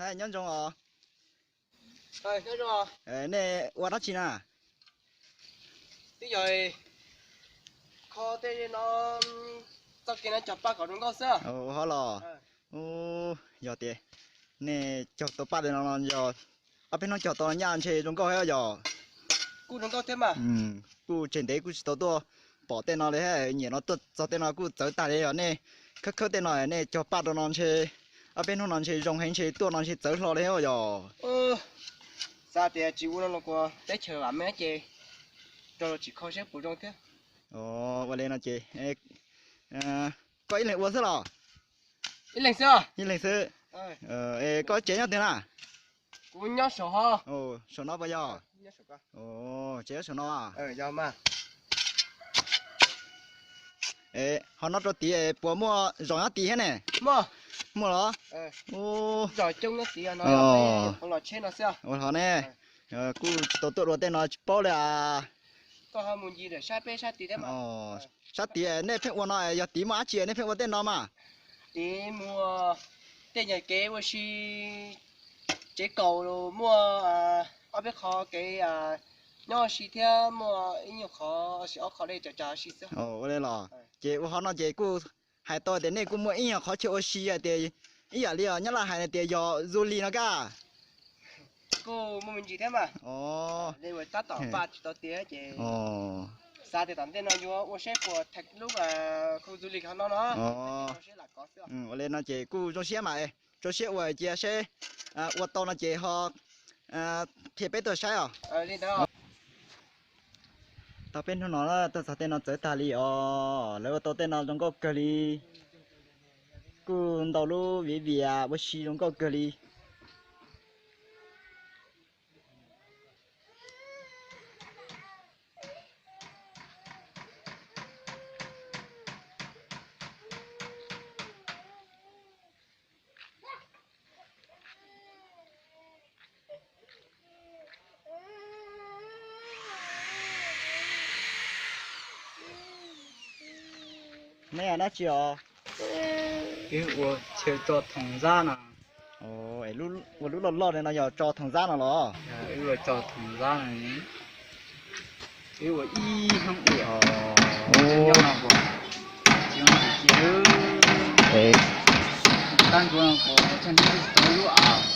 Nyob zoo os. Nej ua dab tsi na? Twb yog kho tej no, txoj kev no cog paj kom zoo nkauj xwb. Ua hov los. Yog tias nej cog tau paj tej no no yog ob peb hnub cog tau no nyaj ntshe zoo nkauj thiab yog. Kuj zoo nkauj thiab mas. Kuj tseg ntev kuj tsis tau tuaj pom tej no li, nyiam no tuaj txog tej no kuj txawv tag li. Yog nej khawb khawb tej no nej cog paj rau no ntshe ob peb hnub no ntshe zoo heev, ntshe tuaj no ntshe txawv hlo li yog. Xav tias tsis ua no los kuv teb chaws vam meej ces rau tsis kho seb puas zoo thiab. Ua li no ces koj ib leeg ua xwb los? Ib leeg xwb. Ib leeg xwb. Koj tsev nyob twg na? Kuv nyob saum hov. Saum no puas yog? Tsev nyob saum no. Ho no rau tid puas muaj zos nyob tid thiab ne? Muaj los? Ua hov ne, kuj tsis tau tuaj dua tej no tsis paub li. Sab tid nej pheej ua no yog tid muaj dab tsi nej pheej ua tej no mas? Tid muaj tej nyuag kev ua si, tsev kaus, muaj ob peb qho kev nyob ua si thiab muaj ib nyuag qhov si ob qho dej cov cov si xwb. Ua li los ces ua hov no ces kuj hais tau tias nej kuj muaj ib nyuag qhov chaw ua si hais tias ib yam li os nyob laj hais tias yog du lịch no kaj. Kuj muaj me ntsis thiab mas. Tab tom paj tsis tau tiav ces xav tias tom ntej no yuav ua seb puas tham lub khu du lịch hov no no. Ua li no ces kuj zoo siab mas, rau siab ua cia seb ua tau no ces ho qhia peb tuaj saib os. Tau peb hnub no tuaj txog tej no txawv tag li os, lawv ua tau tej no zoo nkauj kawg li. Kuj ntau lub viv vias ua si zoo nkauj kawg li. Nej dab tsi os? Wb ua chaw tso thoom zab no. Ua lub loj loj li no yog tso thoom zab no los? Wb ua tso thoom zab no. Wb ua ib hnub ua os. Nyob no puas tsis ua ntsis cia, tab nkuav no puas tsheej hnub tsis tau lub as.